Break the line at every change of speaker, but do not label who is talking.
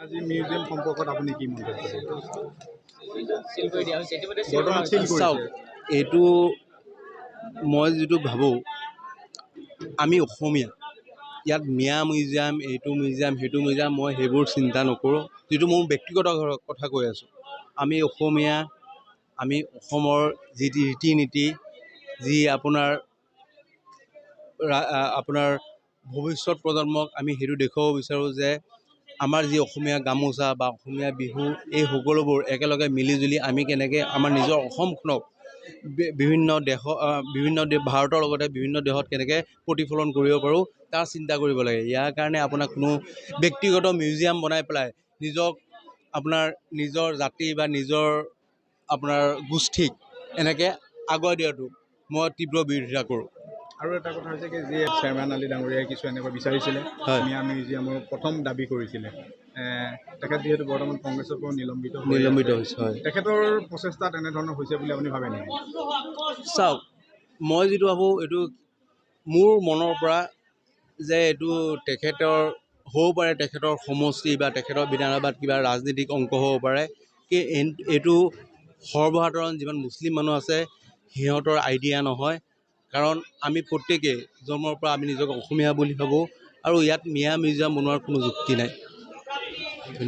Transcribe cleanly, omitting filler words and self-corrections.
আজি মিউজিয়াম সম্পৰ্কত আপুনি কি মন্তব্য দিব?
চিল কৰি দিয়া হৈছে, ইতিমধ্যে চিল কৰা
বৰ্তমান
হৈছে।
চিল
চাওক,
কৰিছে।
এইটো মই যিটো ভাবোঁ, আমি অসমীয়া, ইয়াত মিয়া মিউজিয়াম, এইটো মিউজিয়াম, সেইটো মিউজিয়াম, মই সেইবোৰ চিন্তা নকৰোঁ। যিটো মোৰ ব্যক্তিগত কথা কৈ আছোঁ, আমি অসমীয়া, আমি অসমৰ যি ৰীতি নীতি, যি আপোনাৰ আপোনাৰ ভৱিষ্যত প্ৰজন্মক আমি সেইটো দেখুৱাব বিচাৰোঁ যে আমাৰ যি অসমীয়া গামোচা বা অসমীয়া বিহু, এই সকলোবোৰ একেলগে মিলিজুলি আমি কেনেকৈ আমাৰ নিজৰ অসমখনক বিভিন্ন দেশ, বিভিন্ন ভাৰতৰ লগতে বিভিন্ন দেশত কেনেকৈ প্ৰতিফলন কৰিব পাৰোঁ, তাৰ চিন্তা কৰিব লাগে। ইয়াৰ কাৰণে আপোনাক কোনো ব্যক্তিগত মিউজিয়াম বনাই পেলাই নিজক, আপোনাৰ নিজৰ জাতি বা নিজৰ আপোনাৰ গোষ্ঠীক এনেকৈ আগুৱাই দিয়াটো মই তীব্ৰ বিৰোধিতা কৰোঁ।
আৰু এটা কথা হৈছে কি, যি শ্বেৰমান আলী ডাঙৰীয়াই কিছু এনেকৈ বিচাৰিছিলে, মিয়া মিউজিয়ামৰ প্ৰথম দাবী কৰিছিলে, তেখেত যিহেতু বৰ্তমান কংগ্ৰেছৰ পৰা নিলম্বিত হৈ
নিলম্বিত
আছে,
হৈছে, হয়।
তেখেতৰ প্ৰচেষ্টা তেনেধৰণৰ হৈছে বুলি আপুনি ভাবে নেকি?
চাওক, মই যিটো ভাবোঁ, এইটো মোৰ মনৰ পৰা যে এইটো তেখেতৰ হ'ব পাৰে, তেখেতৰ সমষ্টি বা তেখেতৰ বিধানসভাত কিবা ৰাজনীতিক অংক হ'ব পাৰে কি, এইটো সৰ্বসাধাৰণ যিমান মুছলিম মানুহ আছে সিহঁতৰ আইডিয়া নহয়। কাৰণ আমি প্ৰত্যেকেই জন্মৰ পৰা আমি নিজক অসমীয়া বুলি ভাবোঁ আৰু ইয়াত মিয়া মিউজিয়াম বনোৱাৰ কোনো যুক্তি নাই।